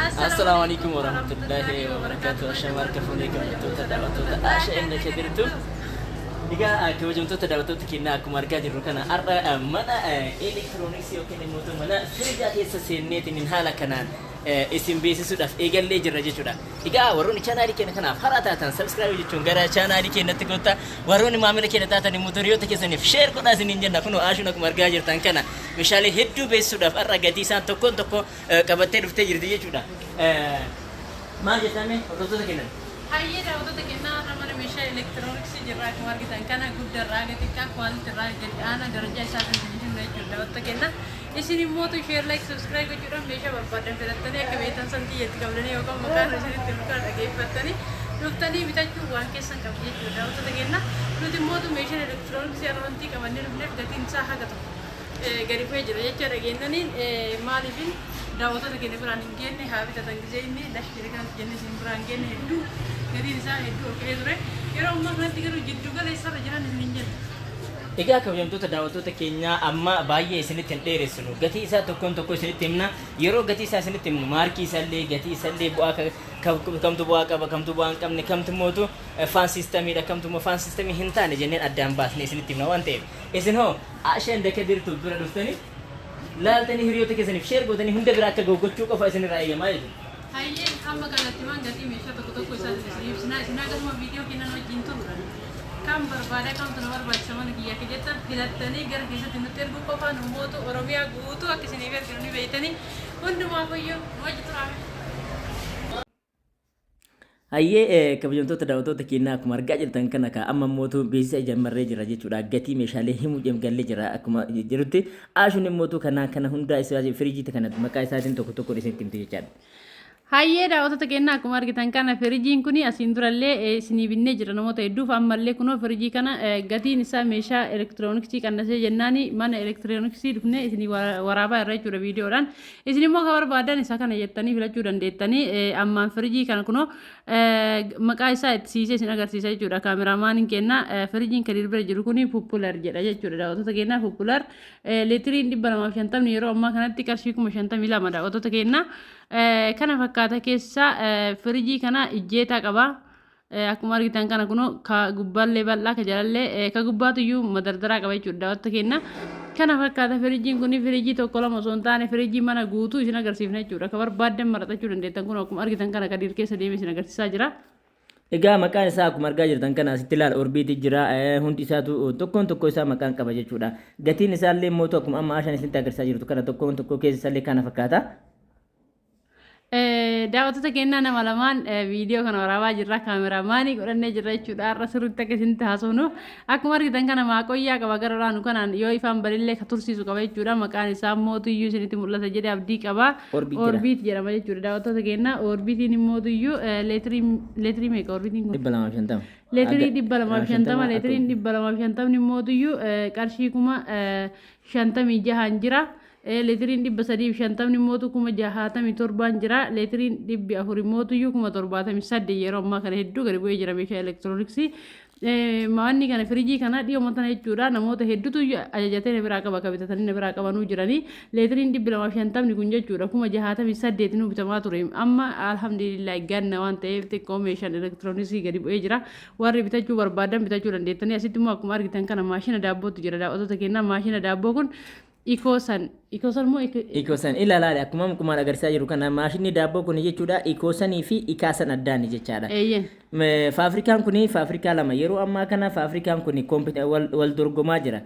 Assalaamu alaikum warahmatullahi wabarakatuh. Ashama harka fuunee kabajamtoota daawwattoota Asha inni Kadirtu. Egaa kabajamtoota daawwattoota keenyaa, akkuma argaa jirru kana har'a mana elektirooniksii yookiin immoo mana firijaa keessa seenneetiin haala kanaan isin beeksisuudhaaf eegallee jirra jechuudha. Egaa warroonni chaanaalii keenya kanaaf haaraa taatan subscribe jechuun gara chaanaalii keenyatti kottaa, warroonni maamila keenya taatan immoo hiriyoota keessaniif share godhaa isiniin jenna. Kunoo Ashuun akkuma argaa jirtan kana meeshaalee hedduu beeksisuudhaaf har'a gatii isaan tokkoon tokko qabattee dhuftee jirti jechuudha. Maal jettame hordoftoota keenyan? Hayyee, daawwattoota keenyaa, har'a mana meeshaa elektirooniksii jirra. Akkuma argitan kana guddarraa gadi xiqqaa, quality irraa gadi aanaa darajaa isaatiin isin himna jechuudha, daawwattoota keenya. Isin immoo share, like, subscribe gochuudhaan meeshaa barbaadan filattanii akka beektan san xiyyeetti qabdanii yookaan maqaan isinitti himu kana dhageeffattanii dhuftanii bitachuu waan keessan qabdi jechuudha, daawwattoota keenya. Nuti immoo meeshaan elektirooniksii har'a wanti qabannee dhufneef gatiin isaa haga tokko gadi bu'ee jira jecha dhageenyaniin, maaliifin daawwattoota keenya biraan hin geenne, haa bitatan gisee inni lash jedhe kanatti jennee isin biraan geenne. Hedduu gatiin isaa hedduu ol ka'ee ture. Yeroo ammaa kanatti garuu jiddu gala isarra jiran isin hin jennu. Egaa kabajamtoota daawwattoota keenyaa, amma baay'ee isinitti hin dheeressinu. Gatii isaa tokkoon tokko isinitti himna. Yeroo gatii isaa isinitti himnu maarkii isaallee, gatii isaallee, bu'aa kamtu bu'aa qaba, kamtu bu'aa hin qabne, kamtu mootu fan systemiidha, kamtu immoo fan systemii hin taane jenneen addaan baasnee isinitti himna waan ta'eef. Isin hoo Asheen Kadirtu bira dhuftanii laaltanii hiriyoota keessaniif share gootanii hunda bira akka gochuu qofa isinirraa eeyyamaa jechuudha. Hayyee, amma kallattii waan gatii meeshaa tokko tokko isaatiin isin ibsina. Isin akkasuma viidiyoo kennan wajjin turuudhaan kan barbaada, kamtu na barbaachisa mana kiyya akka jettan filattanii gara keessatti nutti erguu qofaan mootu Oromiyaa guutuu akka isiniif erginu ni beektanii. Hundumaaf iyyuu nu wajji turaame. Hayyee, kabajamtoota daawwattoota keenyaa, akkuma argaa jirtan kana ka amma mootu beeksisa ijaamarree jira jechuudha. Gatii meeshaalee himuu gallee jira akkuma jirutti. Ashuun immoo kana kana hundaa isaa firiijii kana maqaa isaatiin tokko tokko isinitti himti jechaadha. Hayyee, daawwattoota keenya, akkuma argitan kana firiijiin kun asiin durallee isinii binnee jira namoota hedduuf. Ammallee kunoo firiijii kana gatiin isaa meeshaa elektirooniksii qannasee jennaani mana elektirooniksii dhufnee isinii waraabaa irra jechuudha viidiyoodhaan. Isin immoo kan barbaadan isa kana jettanii filachuu dandeettanii. Ammaan firiijii kana kunoo maqaa isaa itti siisee isin agarsiisa jechuudha kaameraamaaniin keenya. Firiijiin kan bira jiru kun Popular jedha jechuudha, daawwattoota keenya. Popular leetiriin 250 yeroo ammaa kanatti qarshii 52,000, daawwattoota keenya. Kana fakkaata. Keessa firiijii kana ijjeetaa qaba. Akkuma argitan kana kunoo ka gubbaallee bal'aa, ka jalallee, ka gubbaatu iyyuu madardaraa qaba jechuudha, daawwattoota keenya. Kana fakkaata firiijiin kun. Firiijii tokko lama osoo hin taane firiijii mana guutuu isin agarsiifna jechuudha. Ka barbaaddan maratachuu dandeettan. Kun akkuma argitan kana Kadiir keessa deemee isin agarsiisaa jira. Egaa maqaan isaa akkuma argaa jirtan kana asitti ilaala, Orbiitii jira, hundi isaatu tokkoon tokko isaa maqaan qaba jechuudha. Gatiin isaallee immoo akkuma amma Ashaan isinitti agarsiisaa jirtu kana tokkoon tokko keessa isaallee kana fakkaata. Daawwattoota keenyaa, nama lamaan viidiyoo kana waraabaa jirra, kaameraamaanii godhannee jirra jechuudha. Har'a sirriitti akka isinitti haasofnu. Akkuma argitan kana maaqoyyaa qaba gara olaanu kanaan, yoo ifaan balillee ka tursiisu qaba jechuudha. Maqaan isaa mootuyyuu isinitti mul'ata jedhee abdii qaba. Orbiit jedha. Orbiit jedhama jechuudha, daawwattoota keenyaa. Orbiitiin mootuyyuu leetirii meeqa orbiitiin kun? 250. Leetirii 250. Leetiriin 250 mootuyyuu qarshii 56,000n jira. Leetiriin 350 mootu 67,000n jira. Leetiriin 400 mootuyyuu 78,000. Yeroo ammaa kana hedduu gadi bu'ee jira meeshaa elektirooniksii. Maanni kana firiijii kana dhiyooma tana jechuudha namoota hedduutu ajajatee na biraa qaba, ka bitatanii na biraa qabanuu jiranii. Leetiriin 250 kun jechuudha 68,000 nuu bitamaa ture. Amma alhamdulillah ganna waan ta'eef xiqqoo meeshaan elektirooniksii gadi bu'ee jira. Warri bitachuu barbaadan bitachuu dandeettanii. Asitti immoo akkuma argitan kana maashina daabbootu jira, daawwattoota keenyaa. Maashina daabboo kun Ikoosan, Ikoosan moo Ikoosan ilaalaale, akkuma ammumaan agarsiisaa jiru kana maashinni daabboo kun jechuudha Ikoosanii fi Ikaasan addaani jechaadha. Faafrikaan kun faafrikaa lama. Yeroo ammaa kana faafrikaan kun wal dorgomaa jira.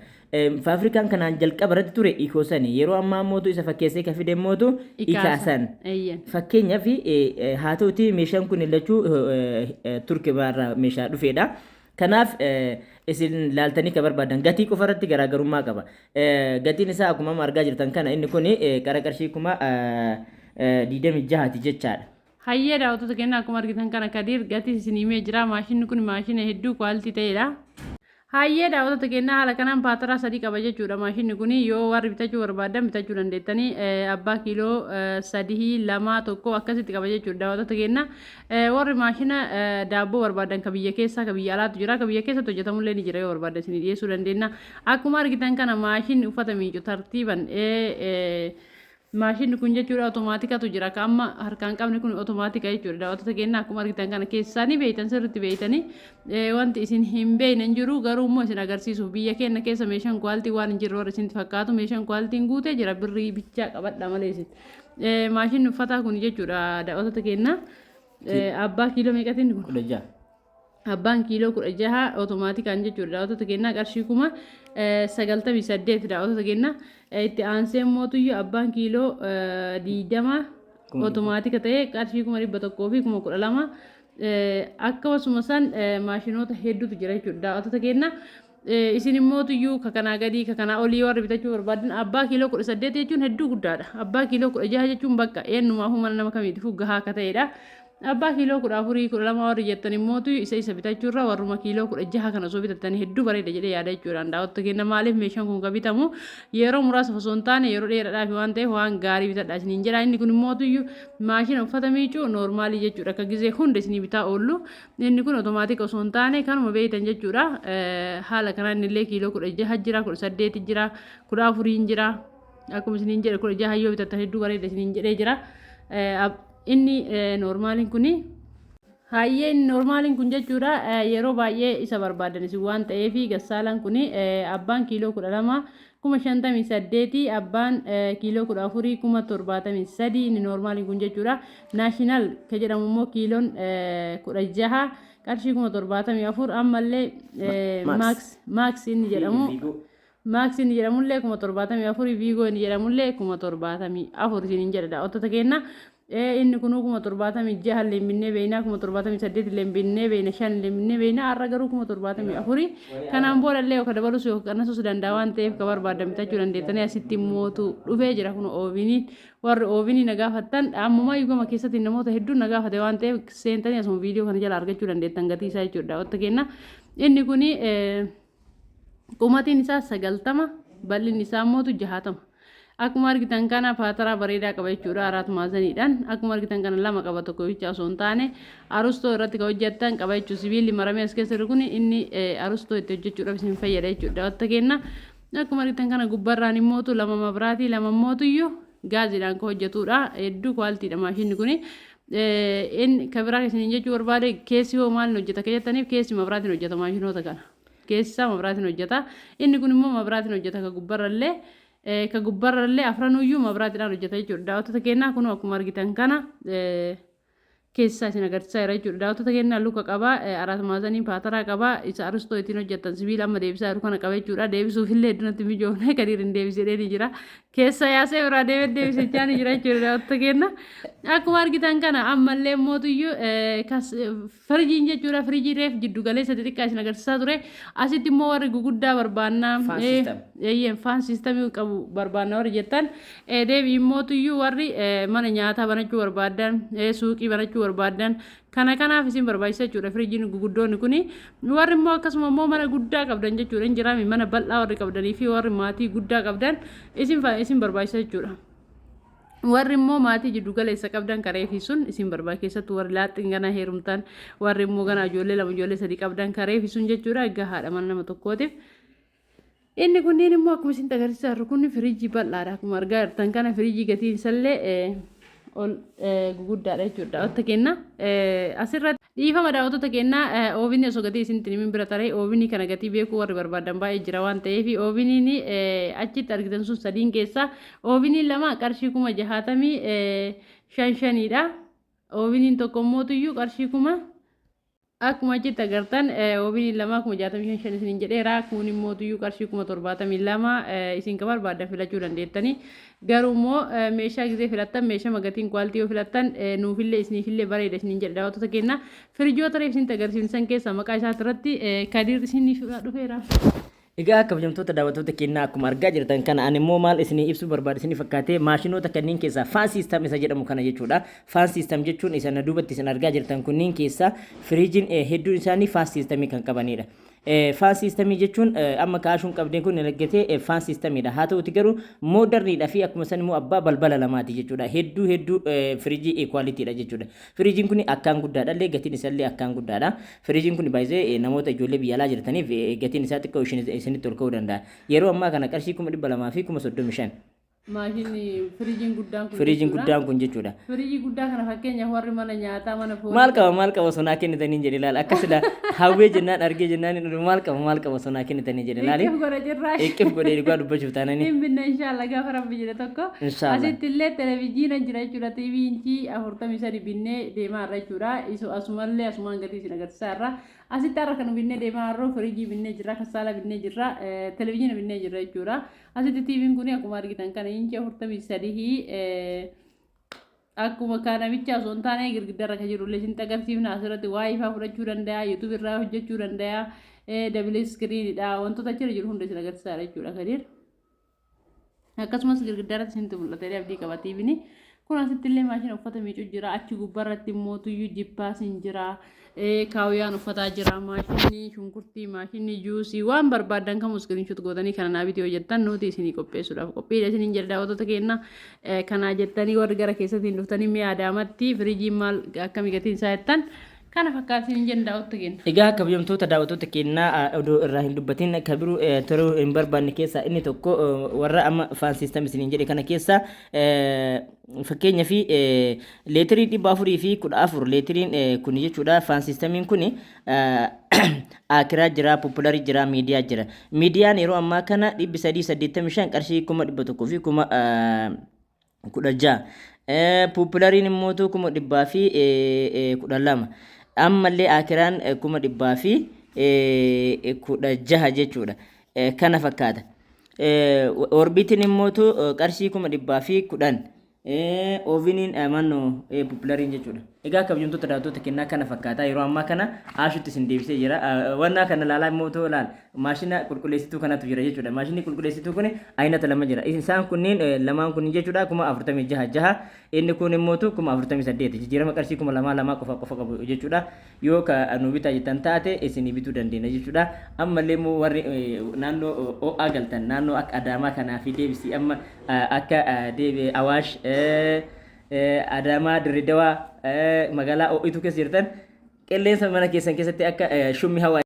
Faafrikaan kanaan jalqaba irratti ture Ikoosani, yeroo ammaa mootu isa fakkeessee ka fide mootu Ikaasan. Fakkeenyaaf haa ta'uti, meeshaan kun lachuu Turkii irraa meeshaa dhufedha. Kanaaf isin laaltanii ka barbaadan gatii qofa irratti garaagarummaa qaba. Gatiin isaa akkuma amma argaa jirtan kana inni kun qara qarshii 26,000ti jechaadha. Hayyee, daawwattoota keenya, akkuma argitan kana Kadiir gatii isin himee jira. Maashinni kun maashina hedduu quality ta'edha. Hayyee, daawwattoota keenya, haala kanaan paataraa sadii qaba jechuudha. Maashinni kun yoo warri bitachuu barbaadan bitachuu dandeettanii, abbaa kiiloo sadii, lama, tokko akkasitti qaba jechuudha, daawwattoota keenya. Warri maashina daabboo barbaadan ka biyya keessaa, ka biyya alaatu jira. Ka biyya keessatti hojjetamullee ni jira, yoo barbaadan isin dhiyeessuu dandeenya. Akkuma argitan kana maashinni uffata miicu tartiiban. Maashinni kun jechuudha otomaatikatu jira. Ka amma harkaan qabne kun otomaatika jechuudha. Daawwattoota keenya, akkuma argitan kana keessaa ni beektan, sirriitti beektanii, wanti isin hin beekne hin jiru. Garuu immoo isin agarsiisuuf, biyya keenya keessa meeshaan quality waan hin jirre warra isinitti fakkaatu, meeshaan qualityn guutee jira, birrii bichaa qabadha malee isin. Maashinni uffataa kun jechuudha, daawwattoota keenya, abbaa kiiloo meeqatiin kun? 16. Abbaan kiiloo 16 otomaatikaan jechuudha, daawwattoota keenyaa, qarshii 98,000, daawwattoota keenyaa. Itti aansee mootuyyuu abbaan kiiloo 20 otomaatika ta'ee qarshii 112,000. Akkasuma san maashinoota hedduutu jira jechuudha, daawwattoota keenyaa. Isin immootuyyuu ka kanaa gadii, ka kanaa olii warri bitachuu barbaadan, abbaa kiiloo 18 jechuun hedduu guddaadha. Abbaa kiiloo 16 jechuun bakka eenyumaafuu mana nama kamiitiifuu gahaa akka ta'edha. Abbaa kiiloo 14, 12 warri jettan immootu isa bitachuurra warruma kiiloo 16 kana osoo bitattanii hedduu bareeda jedhee yaada jechuudhaan, daawwattoota keenya. Maaliif? Meeshaan kun kan bitamu yeroo muraasa osoo hin taane yeroo dheeraadhaaf waan ta'eef, waan gaarii bitadha isiniin jedha. Inni kun immootuyyuu maashina uffata miicuu normal jechuudha. Akka gizee hunda isinii bitaa oollu. Inni kun otomaatika osoo hin taane kanuma beektan jechuudha. Haala kanaan inni illee kiiloo 16 jira, 18 jira, 14 jira. Akkuma isiniin jedhe, 16 yoo bitattan hedduu bareeda isiniin jedhee jira. Inni normaliin kuni, hayyee, inni normaliin kun jechuudha, yeroo baay'ee isa barbaadan isin waan ta'eef, gassaalaan kun abbaan kiiloo 12 58,000, abbaan kiiloo 14 73,000 inni normaliin kun jechuudha. National ka jedhamu immoo kiiloon 16 qarshii 74,000. Ammallee Max Max inni jedhamu, Max inni jedhamullee 74,000, Viigoo inni jedhamullee 74,000 isiniin jedha, daawwattoota keenya. Inni kunuu 76,000 illee binnee beekna, 78,000 illee binnee beekna, shan illee binnee beekna. Har'a garuu 74,000. Kanaan booda illee yookaan dabalus yookaan qannasus danda'a waan ta'eef, ka barbaadan bitachuu dandeettanii. Asitti mootu dhufee jira kun ooviniin. Warri oovinii na gaafattan, ammumaa yugama keessatti namoota hedduun na gaafate waan ta'eef, seentanii asuma viidiyoo kana jala argachuu dandeettan gatii isaa jechuudha, daawwattoota keenya. Inni kuni qumatiin isaa 90, bal'inni isaa mootu 60. Akkuma argitan kana paataraa bareedaa qaba jechuudha. Araat maazaniidhaan akkuma argitan kana lama qaba, tokko bicha osoo hin taane. Arustoo irratti kan hojjettan qaba jechuudha. Sibiilli maramee as keessa jiru kun inni arustoo itti hojjechuudhaaf isin fayyada jechuudha, daawwattoota keenya. Akkuma argitan kana gubbarraan immootu lama mabraatii, lama immootuyyuu gaaziidhaan kan hojjetudha. Hedduu qualitydha maashinni kuni. Inni kan biraa isiniin jechuu barbaade, keessi hoo maaliin hojjeta kan jettaniif, keessi mabraatiin hojjeta. Maashinoota kana keessi isaa mabraatiin hojjeta. Inni kun immoo mabraatiin hojjeta. Ka gubbarrallee afranuyyuu mabraatiidhaan hojjeta jechuudha. Daawwattoota keenyaa, kun akkuma argitan kana keessaa isin agarsiisaa jira jechuudha. Daawwattoota keenyaa, luka qaba, araat maazanii paataraa qaba, isa arustoo ittiin hojjetan sibiila amma deebisaa jiru kana qaba jechuudha. Deebisuuf illee hedduu mijoofne, Kadiir hin deebisee ni jira. Keessa yaasee biraa deebee deebisechaa ni jira jechuudha, daawwattoota keenya. Akkuma argitan kana ammallee mootuyyuu firijiin jechuudha. Firijii reef jiddu galeessa xixiqqaa isin agarsiisaa ture. Asitti immoo warri guguddaa barbaannaa. Fan system. Eeyyeen, fan systemii qabu barbaanna warri jettan, deebii immootuyyuu warri mana nyaataa banachuu barbaadan, suuqii banachuu barbaadan, kana kanaaf isin barbaachisa jechuudha firijiin guguddoonni kuni. Warri immoo akkasuma immoo mana guddaa qabdan jechuudha, hin jiraami, mana bal'aa warri qabdanii fi warri maatii guddaa qabdan isin barbaachisa jechuudha. Warri immoo maatii jiddu galeessa qabdan kareefi sun isin barbaada. Keessattuu warri laaxxiin gana heerumtan, warri immoo gana ijoollee lama, ijoollee sadii qabdan, kareefi sun jechuudha gahaadha mana nama tokkootiif. Inni kunniin immoo akkuma isin agarsiisaa jirru kun firiijii bal'aadha. Akkuma argaa jirtan kana firiijii gatiin isallee ol guguddaadha jechuudha. Daawwatta kenna. Asirratti dhiifama, daawwattoota kennaa, oovinii osoo gatii isinitti himin bira taree, oovinii kana gatii beekuu warri barbaadan baay'ee jira waan ta'eef, ooviniin achitti argitan sun sadiin keessaa ooviniin lama qarshii 65,500 shaniidha. Ooviniin tokko immootuyyuu qarshii kuma, akkuma achitti agartan, ooviniin lama 65,500 isiniin jedheera. Kun immootuyyuu qarshii 72,000. Isin ka barbaadan filachuu dandeettanii. Garuu immoo meeshaa gizee filattan, meeshaa gatiin quality yoo filattan nuufillee isiniifillee bareeda isiniin jedha, daawwattoota keenya. Firijoota reef isinitti agarsiisan keessaa maqaa isaati irratti Kadiir isiniif dhufeera. Egaa kabajamtoota daawwattoota keenyaa, akkuma argaa jirtan kana ani immoo maal isinii ibsuu barbaade isinii fakkaate, maashinoota kanneen keessaa fan system isa jedhamu kana jechuudha. Fan system jechuun isa na duubatti isin argaa jirtan kunniin keessaa firiijiin hedduun isaanii fan systemii kan qabanidha. Fan systemii jechuun amma kaashuun qabdeen kun argatee fan systemiidha. Haa ta'uti garuu moderniidha fi akkuma san immoo abbaa balbala lamaati jechuudha. Hedduu hedduu firiijii qualitydha jechuudha. Firiijiin kun akkaan guddaadha illee, gatiin isaallee akkaan guddaadha. Firiijiin kun baay'ee namoota ijoollee biyya alaa jirtaniif gatiin isaa xiqqoo isinitti ol ka'uu danda'a. Yeroo ammaa kana qarshii 235,000. Maashinni firiijiin guddaan kun Firiijiin jechuudha. guddaan kun jechuudha. Firiijii guddaa kana fakkeenyaaf warri mana nyaataa, mana foonii. Maal qaba, maal qaba osoo naa kennitanii jedhe laal. Akka sila hawwee jennaan, argee jennaan, maal qaba, maal qaba osoo naa kennitanii jedhe laali. Iqqif godha jirraa. Iqqif godhee dhugaa dubbachuuf taananii. Hin binna inshallah gaafa Rabbi jedhe tokko. Inshallah. Asitti illee televijiina jira jechuudha. TV inchii 43 binnee deemaa irra jechuudha. Isu asumallee asumaan gatii isin agarsiisaa irra. Asitti har'a kan binnee deemaa jirru firiijii binnee jirra, kassaala binnee jirra, televijiina binnee jirra jechuudha. Asitti TV'n kun akkuma argitan kana inchii 43, akkuma kan namicha osoo hin taane girgiddarra kan jiru illee isin agarsiifna. Asirratti WiFi fudhachuu danda'a, YouTube irraa hojjechuu danda'a, double screenidha, wantoota achirra jiru hunda isin agarsiisaa jechuudha Kadiir. Akkasumas girgiddarratti isinitti mul'ata abdii qaba TV'n. Kun asitti illee maashina uffata miicuu jira. Achi gubbaarratti immoo tuyyuu jippaasiin jira. Kaawuyaan uffataa jira. Maashinni shunkurtii, maashinni juusii, waan barbaadan kamuu screenshot gootanii kana naa biti hojjettan nuti isinii qopheessuudhaaf qophiidha isiniin jedha daawwattoota keenya. Kanaa jettanii warri gara keessatti dhuftanii mi'a Adaamatti firiijiin maal akkamii gatiin isaa jettan, kana fakkaata isiniin jedha daawwattoota keenya. Egaa kabajamtoota daawwattoota keenyaa, odoo irraa hin dubbatin kabiruu turuu hin barbaanne keessaa inni tokko warra amma fan system isiniin jedhe kana keessaa, fakkeenya fi leetirii 414 leetiriin kun jechuudha. Fan systemiin kun Akiraa jira, Popularii jira, Miidiyaa jira. Miidiyaan yeroo ammaa kana 385, qarshii 116,000. Populariin immoo 112,000. Ammallee Akiraan 116,000 jechuudha. Kana fakkaata. Orbiitiin immootu qarshii 110,000. Oveniin mannoo Populariin jechuudha. Egaa kabajamtoota daawwattoota kennaa, kana fakkaata. Yeroo ammaa kana Aashutti isin deebisee jira. Wannaa kana ilaalaa immoo ta'u ilaal, maashina qulqulleessituu kanatu jira jechuudha. Maashinni qulqulleessituu kun aynata lama jira. Isaan kunneen lamaan kun jechuudha 46,000 jaha. Inni kun immoo 48,000. Jijjiirama qarshii 2000 qofa qofa qabu jechuudha. Yoo ka nu bitaa jettan taate isinii bituu dandeenya jechuudha. Ammallee immoo warri naannoo ho'aa galtan, naannoo akka Adaamaa kanaa fi deebisii amma akka deebi Awaash, Adaamaa, Dirridawaa, magaalaa ho'ituu keessa jirtan, qilleensa mana keessan keessatti akka shummi hawaa